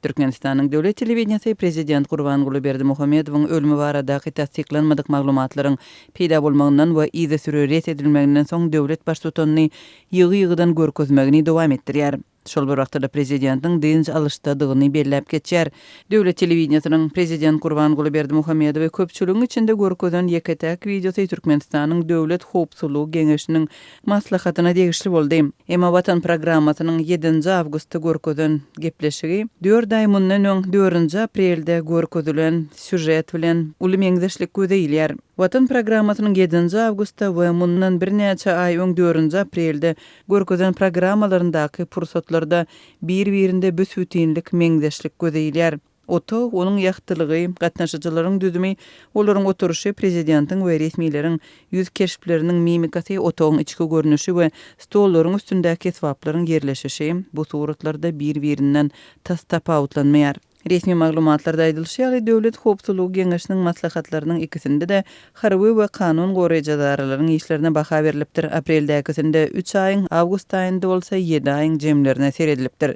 Türkmenistanyň döwlet telewideniýesi prezident Gurbanguly Berdimuhamedowyň ölümi baradaky tassyklanmadyk maglumatlaryň peýda bolmagyndan we yzysüre ret edilmeginden soň döwlet baştutanyny ýygy-ýygydan görkezmegini dowam etdirýär. Şol bir wagtda-da prezidentiň dynç alyşdadygyny belläp geçýär. Döwlet telewideniýesiniň prezident Gurbanguly Berdimuhamedowy köpçüligiň içinde görkezen ýeke-täk wideosy Türkmenistanyň Döwlet howpsuzlygy geňeşiniň maslahatyna degişli boldy. Emma Watan programmasynyň ýedinji awgustda görkezen gepleşigi dört aý mundan öň dördünji aprelde görkezilen sýužet bilen uly meňzeşlik göze ilýär. Watan programmasynyň ýedinji awgustda we mundan birnäçe aý öň dördünji aprelde görkezen programmalaryndaky pursatlarda bir-birinde büs-bütinlik meňzeşlik göze ilýär. Otag, onuň ýagtylygy, gatnaşyjylaryň düzümi, olaryň oturyşy, prezidentiň we resmileriň ýüz keşpleriniň mimikasy, otagyň içki görnüşi we stollaryň üstündäki esbaplaryň ýerleşişi bu suratlarda bir-birinden tas tapawutlanmaýar. Resmi maglumatlarda aýdylyşy ýaly, Döwlet howpsuzlygy geňeşiniň maslahatlarynyň ikisinde-de harby we kanun goraýjy edaralaryň işlerine baha berlipdir, apreldäkisinde üç aýyň, awgust aýynda bolsa ýedi aýyň jemlerine seredilipdir.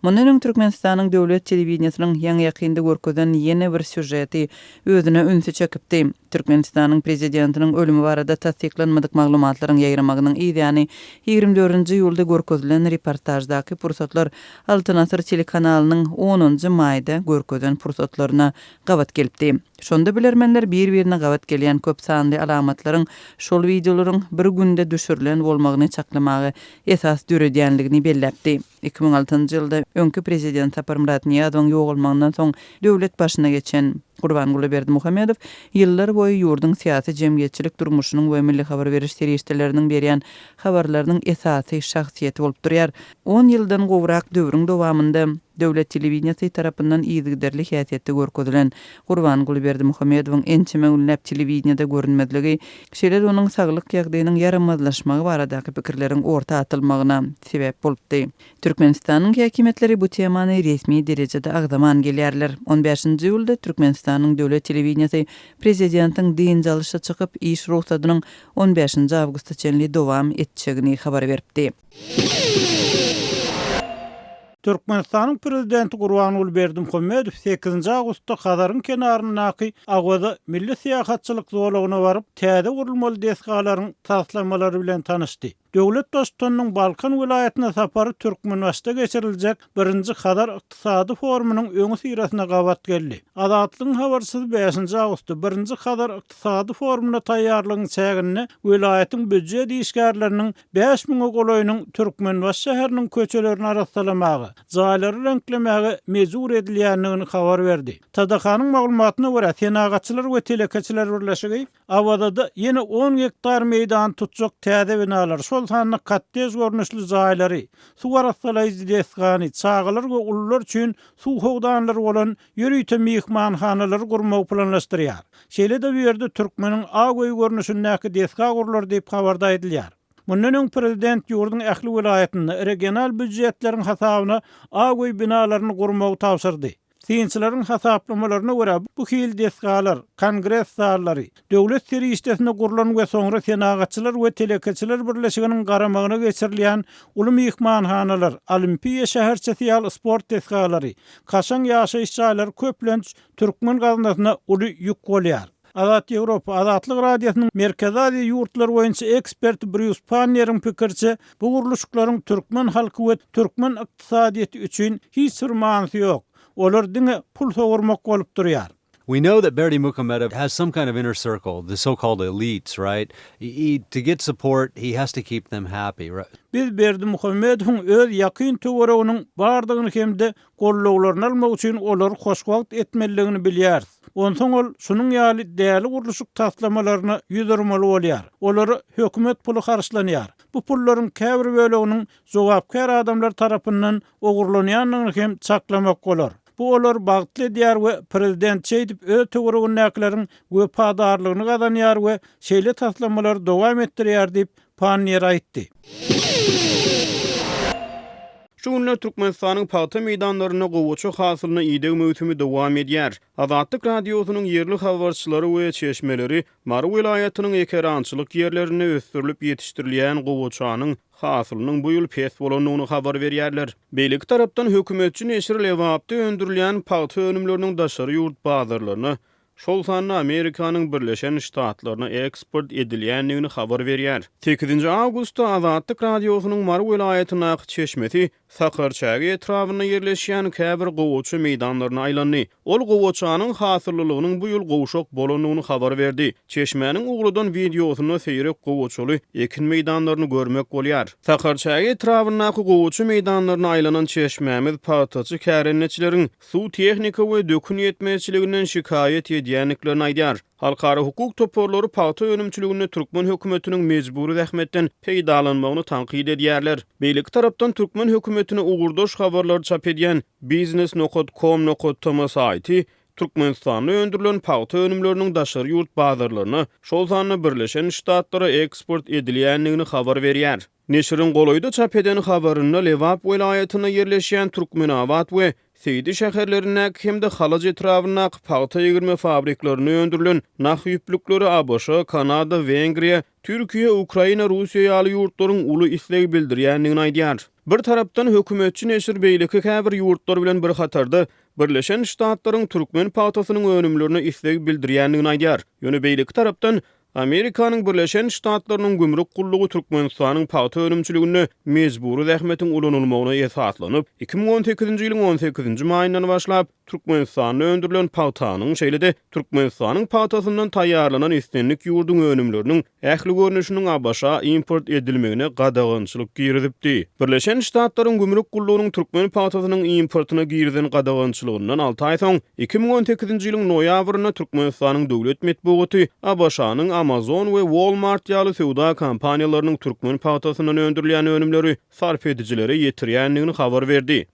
Mundan öň Türkmenistanyň döwlet telewideniýesiniň ýaňy-ýakynda görkezen ýene bir sýužeti özüne ünsi çekipdi. Türkmenistanyň prezidentiniň ölümi barada tassyklanmadyk maglumatlaryň ýaýramagynyň yz ýany, 24-nji iýulda görkezilen reportaždaky pursatlar Altyn asyr telekanalynyň onunjy maýda görkezen pursatlaryna gabat gelipdi. Şonda bilermenler bir-birine gabat gelýän köp sanly alamatlaryň şol wideolaryň bir günde düşürilen bolmagyny çaklamaga esas döredýänligini belläpdi. 2006-njy ýylda öňki prezident Saparmyrat Nyýazowyň ýogalmagyndan soň döwlet başyna geçen Gurbanguly Berdimuhamedow ýyllar boýy ýurduň syýasy-jemgyýetçilik durmuşynyň we milli habar beriş serişdeleriniň berýän habarlarynyň esasy şahsyýeti bolup durýar. On ýyldan gowrak döwrüň dowamynda döwlet telewideniýesi tarapyndan yzygiderli häsiýetde görkezilen Gurbanguly Berdimuhamedowyň ençeme günläp telewideniýede görünmezligi, şeýle-de onuň saglyk ýagdaýynyň ýaramazlaşmagy baradaky pikirleriň orta atylmagyna sebäp bolupdy. Türkmenistanyň häkimiýetleri bu temany resmi derejede agzaman gelýärler. On bäşinji iýulda Türkmenistanyň döwlet telewideniýesi prezidentiň dynç alyşa çykyp, iş rugsadynyň on bäşinji awgusta çenli dowam etjegini habar beripdi. Türkmenistanyň Prezidenti Gurbanguly Berdimuhamedow sekizinji awgustda Hazaryň kenaryndaky Awaza milli syýahatçylyk zolagyna baryp, täze gurulmaly desgalaryň taslamalary bilen tanyşdy. Döwlet Baştutanynyň Balkan welaýatyna sapary Türkmenbaşyda geçiriljek birinji Hazar ykdysady forumynyň öňüsyrasyna gabat geldi. Azatlygyň habarçysy bäşinji awgustda birinji Hazar ykdysady forumyna taýýarlygyň çäginde welaýatyň býujet işgärleriniň 5000-e golaýynyň Türkmenbaşy şäheriniň köçelerini arassalamaga, jaýlary reňklemäge mejbur edilýändigini habar berdi. TDH-nyň maglumatyna görä, Senagatçylar we telekeçiler birleşigi Awazada ýene on gektar meýdany tutjak täze binalary, şol sanda kottej görnüşli jaýlary, suw arassalaýjy desgany, çagalar we ulular üçin suw howdanlary bolan ýörite myhmanhanalary gurmagy planlaşdyrýar. Şeýle-de bu ýerde türkmeniň ak öýi görnüşindäki desga gurlar diýip habarda aýdylýar. Mundan öň prezident ýurduň ähli welaýatynda regional býujetleriň hasabyna ak öý binalaryny gurmagy tabşyrdy. Synçylaryň hasaplamalaryna görä, bu hili desgalar, kongres zallary, döwlet serişdesine gurlan we soňra Senagatçylar we telekeçiler birleşiginiň garamagyna geçirilýän uly myhmanhanalar, Olimpiýa şäherçesi ýaly sport desgalary, kaşaň ýaşaýyş jaýlary köplenç türkmen gaznasyna uly ýük bolýar. Azat Ýewropa, Azatlyk Radiosynyň Merkezi Aziýa ýurtlary boýunça eksperti Brýus Panneriň pikiriçe, bu gurluşyklaryň türkmen halky we türkmen ykdysadyýeti üçin hiç bir manysy ýok. Olar diňe pul sowurmak bolup durýar. We know that Berdimuhamedow has some kind of inner circle, the so-called elites, right? He, to get support, he has to keep them happy, right? Biz Berdimuhamedowyň öz ýakyn töwereginiň bardygyny hem-de gollawlaryny almak üçin olary hoşwagt etmelidigini bilýäris. Onsoň ol şunuň ýaly däli gurluşyk taslamalaryna ýüz urmaly bolýar. Olara hökümet puly harçlanýar. Bu pullaryň käbir böleginiň jogapkär adamlar tarapyndan ogurlanýandygyny hem çaklamak bolar. Bu olary bagtly edýär we prezident şeýdip öz töweregindäkileriň wepadarlygyny gazanýar we şeýle taslamalary dowam etdirýär diýip, Panniýer aýtdy. Şu günler Türkmenistanyň pagta meýdanlarynda gowaça hasylyna ideg möwsümi dowam edýär. Azatlyk Radiosynyň ýerli habarçylary we çeşmeleri Mary welaýatynyň ekerançylyk ýerlerinde ösdürilip ýetişdirilýän gowaçanyň hasylynyň bu ýyl pes bolandygyny habar berýärler. Beýleki tarapdan, hökümetçi neşir Lebapda öndürilýän pagta önümleriniň daşary ýurt bazarlaryna, şol sanda Amerikanyň Birleşen Ştatlaryna eksport edilýändigini habar berýär. Sekizinji awgustda Azatlyk Radiosynyň Mary welaýatyndaky çeşmesi Sakarçäge etrabynda ýerleşýän käbir gowaça meýdanlaryna aýlandy. Ol gowaçanyň hasyllylygynyň bu ýyl gowşak bolandygyny habar berdi. Çeşmäniň ugradan wideosynda seýrek gowaçaly ekin meýdanlaryny görmek bolýar. Sakarçäge etrabyndaky gowaça meýdanlaryna aýlanan çeşmämiz pagtaçy kärendeçileriň suw, tehnika we dökün ýetmezçiliginden şikaýat edýändiklerini aýdýar. Halkara hukuk toparlary pagta önümçiliginde türkmen hökümetiniň mejbury zähmetden peýdalanmagyny tankyt edýärler. Beýleki tarapdan, türkmen hökümetine ugurdaş habarlary çap edýän Biznes nokat kom nokat tm saýty Türkmenistanda öndürilen pagta önümleriniň daşary ýurt bazarlaryna, şol sanda Birleşen Ştatlara eksport edilýändigini habar berýär. Neşiriň golaýda çap eden habarynda Lebap welaýatynda ýerleşýän Türkmenabat we Seýdi şäherlerindäki hem-de Halaç etrabyndaky pagta egirme fabriklerinde öndürilen nah ýüplükleri ABŞ, Kanada, Wengriýa, Türkiýe, Ukraina, Russiýa ýaly ýurtlaryň uly isleg bildirýändigini aýdýar. Bir tarapdan, hökümetçi neşir beýleki käbir ýurtlar bilen bir hatarda Birleşen Ştatlaryň türkmen pagtasynyň önümlerine isleg bildirýändigini aýdýar. Ýöne beýleki tarapdan, Amerikanyň Birleşen Ştatlarynyň gümrük gullugy Türkmenistanyň pagta önümçiliginde mejbury zähmetiň ulanylmagyna esaslanyp, 2018-nji ýylyň on sekizinji maýyndan başlap, Türkmenistanda öndürilen pagtanyň, şeýle-de Türkmenistanyň pagtasyndan taýýarlanan islendik ýurduň önümleriniň ähli görnüşiniň ABŞ-a import edilmegine gadagançylyk girizipdi. Birleşen Ştatlaryň gümrük gullugynyň türkmen pagtasynyň importyna girizen gadagançylygyndan alty aý soň, 2018-nji ýylyň noýabrynda Türkmenistanyň döwlet metbugaty ABŞ-nyň Amazon we Walmart ýaly söwda kompaniýalarynyň türkmen pagtasyndan öndürilýän önümleri sarp edijilere ýetirýändigini habar berdi.